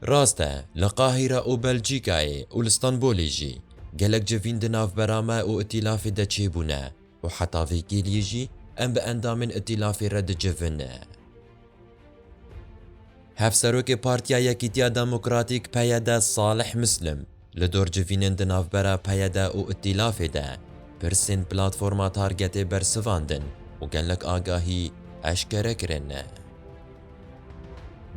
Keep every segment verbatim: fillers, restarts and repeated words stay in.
Rast e, li Qahîre û Belçîkayê û li Stenbolê jî gelek civîn di navbera me û îtîlafê de çêbûne û heta vê kêliyê jî em bi endamên îtîlafê re dicivin. Hevserokê Partiya Yekîtiya Demokratîk, P Y D, Salih Muslim, li dor civînên di navbera P Y D û îtîlafê de pirsên platforma Targetê bersivandin û gelek agahî eşkere kirin.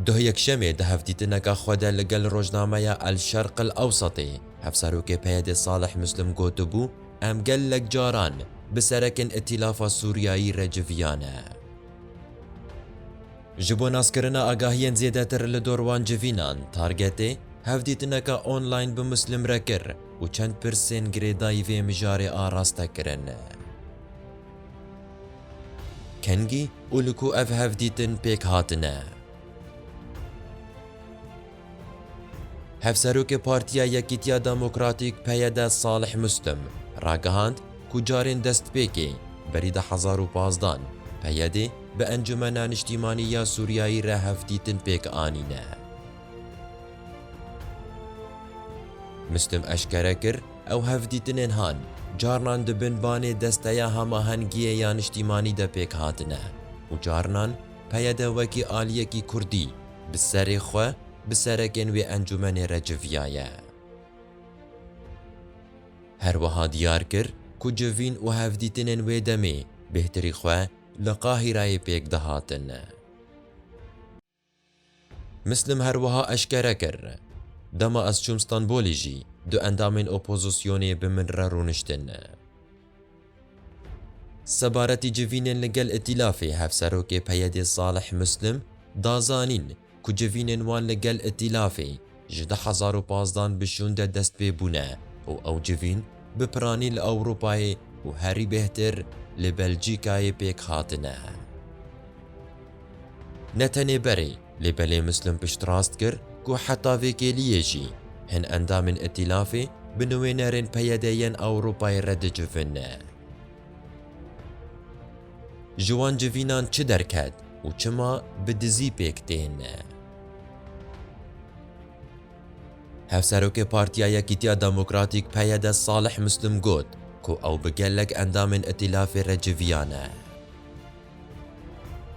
Duh Yekşemê di hevdîtineka xwe de li gel rojnameya El Şerq El Ewsatê, hevserokê P Y D'ê Salih Muslim gotibû, em gelek caran bi serekên Îtîlafa Sûriyayî re civiyane. Ji bo naskirina agahiyên zêdetir li dor wan civînan, Targetê hevdîtineka online bi Muslim re kir û çend pirsên girêdayî vê mijarê araste kirin. Kengî û li ku ev hevdîtin pêk hatine? Hevserokê Partiya Yekîtiya Demokratîk, P Y D, Salih Muslim, ragihand ku carên destpêkê berî du hezar û pazdan P Y D bi Encûmena Niştîmanî ya Sûriyayî re hevdîtin pêk anîne. Muslim eşkere kir, ew hevdîtinên han carnan di bin banê Desteya Hemahengiyê ya Niştîmanî de pêk hatine û carnan P Y D wekî aliyekî kurdî bi serê xwe bi serekên wê encûmenê re civiyaye. Her wiha diyar kir ku civîn û hevdîtinên wê demê bêhtirî xwe li Qahîreyê pêk dihatin. Muslim her wiha eşkere kir, dema ez çûm Stenbolê jî du endamên opozisyonê bi min re rûniştin. Sebaretî civînên li gel Îtîlafê, hevserokê P Y D'ê Salih Muslim da zanîn ku civînên wan li gel Îtîlafê ji du hezar û pazdan bi şûnde dest pê bûne û ew civîn bi piranî li Ewropayê û herî bêhtir li Belçîkayê pêk hatine. Ne tenê berê, lê belê Muslim piştrast kir ku heta vê kêliyê jî hin endamên Îtîlafê bi nûênerên P Y D yên Ewropayê re dicivin. Ji wan civînan çi derket û çima bi dizî pêk tên? Hevserokê Partiya Yekîtiya Demokratîk, P Y D, Salih Muslim got ku ew bi gelek endamên Îtîlafê re civiyane.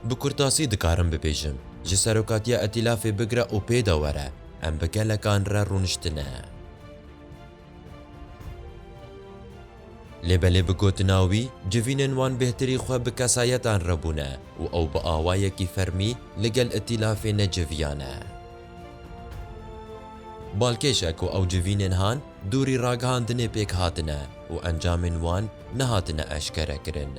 Bi kurtasî dikarim bibêjim, ji serokatiya Îtîlafê bigre û pê de were, em bi gelekan re rûniştine. Lê belê bi gotina wî, civînên wan bêhtirî xwe bi kesayetan re bûne û ew bi awayekî fermî li gel Îtîlafê neciviyane. Balkêş e ku ew civînên han dûrî ragihandinê pêk hatine û encamên wan nehatine eşkere kirin.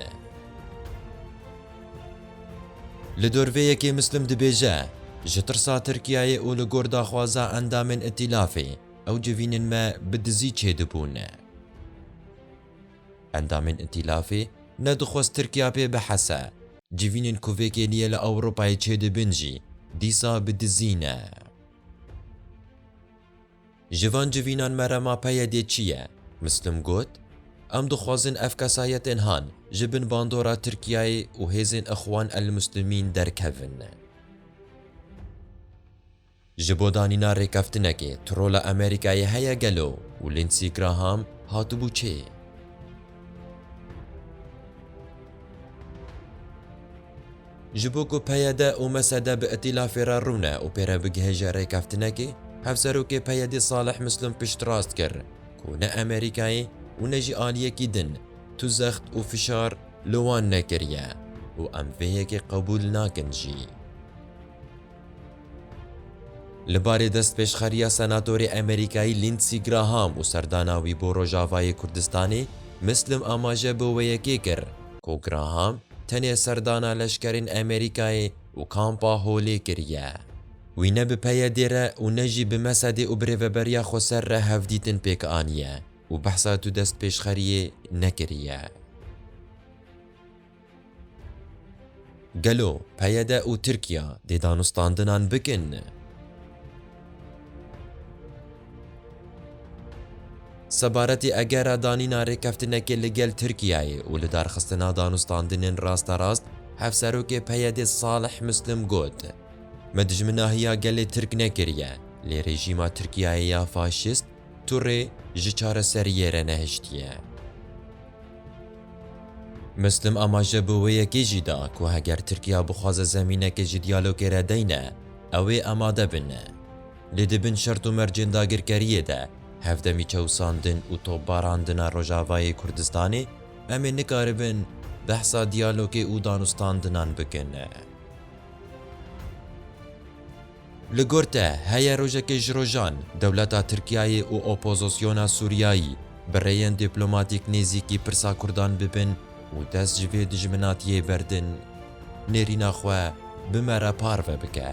Li dor vê yekê Muslim dibêje, ji tirsa Tirkiyeyê û li gor daxwaza endamên Îtîlafê, ew civînên me bi dizî çêdibûn. Endamên Îtîlafê nedixwest Tirkiya pê bihese. Civînên ku vê kêliyê li Ewropayê çêdibin jî dîsa bi dizî ne. Ji van civînan merema P Y D'ê çi ye? Muslim got, em dixwazin ev kesayetên han ji bin bandora Tirkiyeyê û hêzên Ixwan el Muslimîn derkevin. Ji bo danîna rêkeftinekê, trola Amerîkayê heye gelo û Lindsey Graham hatibû çê? Ji bo ku P Y D û M S D bi îtîlafê re rûne û pê re bigihêje rêkeftinekê, hevserokê P Y D'ê Salih Muslim piştrast kir ku ne Amerîkayê û ne jî aliyekî din tu zext û fişar li wan nekiriye û em vê yekê qebûl nakin jî. Li barê destpêşxeriya senatorê Amerîkayî Lindsey Graham û serdana wî bo Rojavayê Kurdistanê, Muslim amaje bi wê yekê kir ku Graham tenê serdana leşkerên Amerîkayê û kampa Holê kiriye. Wî ne bi P Y D'ê re û ne jî bi M S D'ê û birêveberiya xweser re hevdîtin pêk aniye û behsa tu destpêşxeriyê nekiriye. Gelo P Y D û Tirkiya dê danûstandinan bikin? Sebaretî egera danîna rêkeftinekê li gel Tirkiyeyê û lidarxistina danûstandinên rasterast, hevserokê P Y D'ê Salih Muslim got, me dijminahiya gelê Tirk nekiriye, Lê rejîma Tirkiyeyê ya faşîst tu rê ji çareseriyê re nehiştiye. Muslim amaje bi wê yekê jî da ku heger Tirkiya bixwaze zemîneke ji diyalogê re deyne, ew ê amade bin. Lê di bin şert û mercên dagirkeriyê de hevdemî çewsandin û topbarandina Rojavayê Kurdistanê, em ê nikaribin behsa diyalogê û danûstandinan bikin. Li gor te, heye rojekê ji rojan dewleta Tirkiyeyê û opozisyona Sûriyayî bi rêyên dîplomatîk nêzîkî pirsa Kurdan bibin û dest ji vê dijminatiyê berdin, nêrîna xwe bi me re parve bike.